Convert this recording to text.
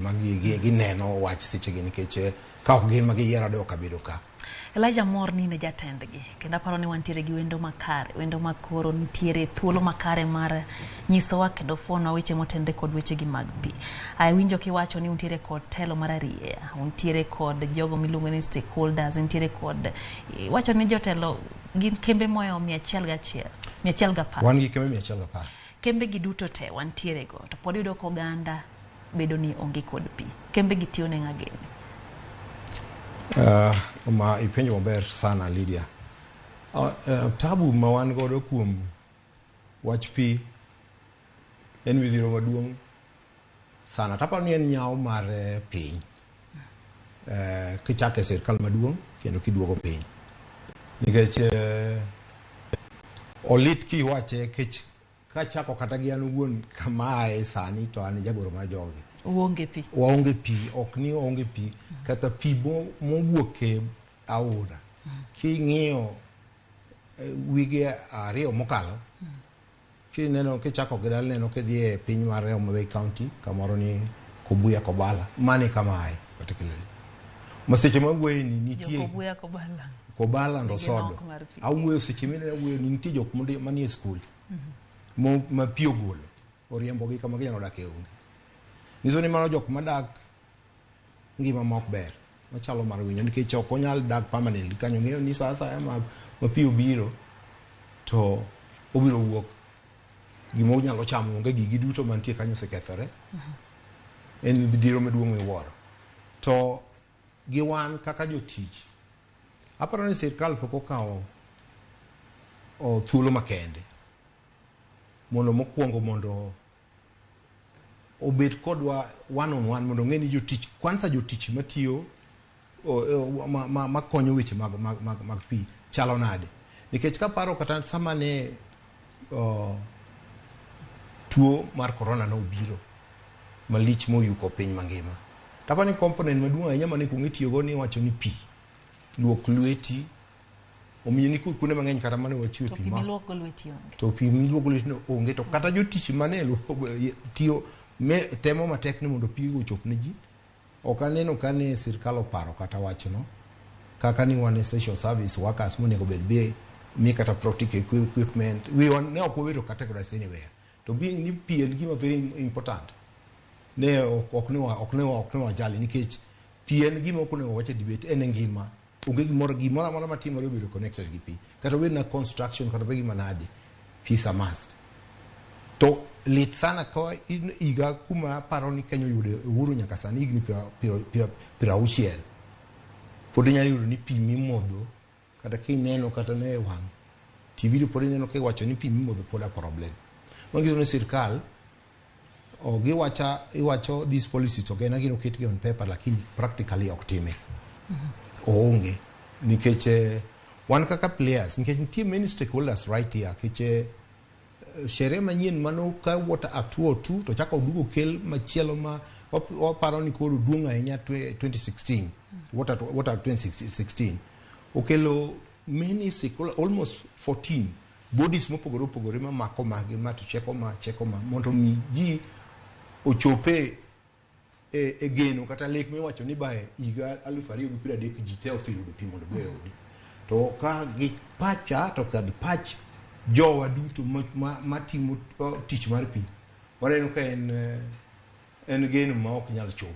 Ma gineno wach sechegi nikech ka ok gin ma giyiero de ok abedo ka. Elijah mor ni in e jatendgi kendo aparo ni wantiere gi wendo makare, wendo makoro nitiere thuolo makare mar nyisowa kendo fuonwa weche motenre kod wechegi mag pi. Awinjo kiwacho ni untiere kod telo mar arieya, untiere kod jogo miluongo ni stakeholders, nitiere kod iwacho ni jotelo gin kembe moyo 101, 110. Wan gi kembe 110. Kembe gi duto te wantiere go to pod iyudo ka oganda bedo ni onge kod pi. Kembe gi tiyo ne ng'a gini? Ma ipenjo maber sana, Lydia. Tabu ma wan godo kuom wach pi en midhiero maduong' sana. Taparo ni en nyawo mar piny. Kichako e sirkal maduong' kendo kiduogo piny. Nikech olit kiwache kech kachako kata gi an owuon kama ae sani to an jagoro mar jogi. Uonge pi. Waonge pi, ok ni waonge pi, kata pi mowuok e aora. King'iyo wige 2 mokalo, kineno kichako gi dala neno kidhi e piny mar Homa Bay County, kamoro ni Kobuya Kobala, mane kama ae particularly. Ma seche ma awuoye ni nitie Kobuya Kobala. Kobala ndo Nigi Sodo. nok mar pi. Awuoyo seche mineno awuoyo ni nitie jok manie skul ma pi ogolo oriembogi kama ginyalo dak e onge. Nyiso ni mano jok madak ngima ma ok ber, machalo mar winyo nikech ok onyal dak permanently kanyo. Ng'eyo ni sa asaya ma pi obiro to obiro wuok, gima onyalo chamo onge, gigi duto mantie kanyo osekethore. En midhiero maduong' miwuoro. To gi wan kaka jotich, aparo ni sirkal pok okawo thuolo makende mondo mokwongo mondo obed kodwa one on one mondo ong'e ni jotich kwanza jotich matiyo makonyo weche mag pi chalo nade, nikech kaparo kata sama ne tuo mar corona nobiro malich moyuko piny mangima, taparo ni component maduong' ahinya mane kuong itiyogo ni iwacho ni pi luok lweti, omiyo ni kuonde mang'eny kata mane wachiwe To pi pi ma miluokgo lweti onge. To pi miluoko lweti no onge, to kata jotich mane tiyo me temo matek ni mondo pi ochop ne ji, ok aneno ka ne sirkal oparo kata wachno kaka ni wan essential service workers monego bed be mi kata protective equipment we ne ok wabedo categorized anywhere, to being ni pi en gima very important ne ok ne wajali nikech pi en gima ok onego wach e debate, en e ngima. Onge gimoro amora matimore obedo connected gi pi, kata obed na construction, kata obed gima nade, pi is a must. To lit sana ka in higa kuma aparo ni Kenya oyudo uhuru nyaka sani higni 60 pod inyalo yudo ni pi mimodho, kata kineno kata ne e wang' TV to pod ineno kiwacho ni pi mimodho pod a problem. Manyiso ni sirkal o giwacha iwacho these policies to gin agin oketgi on paper, lakini practically ok time oonge nikech wan kaka players, nikech nitie many stakeholders right here, nikech sheria manyien mano ka Water Act 202 to chako oduogo kel machielo ma waparo ni koro duong' ahinya 2016 Water Act 2016 okelo many stakeholders, almost 14 bodies mopogore opogore mamako magi ma to cheko ma cheko ma mondo mi ji ochope e geno kata lek miwacho ni bae higa 2030 ji te oseyudo pi mondo obi e odi. To ka gi pacha to kod pach jowa duto matimo tich mar pi waneno ka en geno ma ok nyal chopo.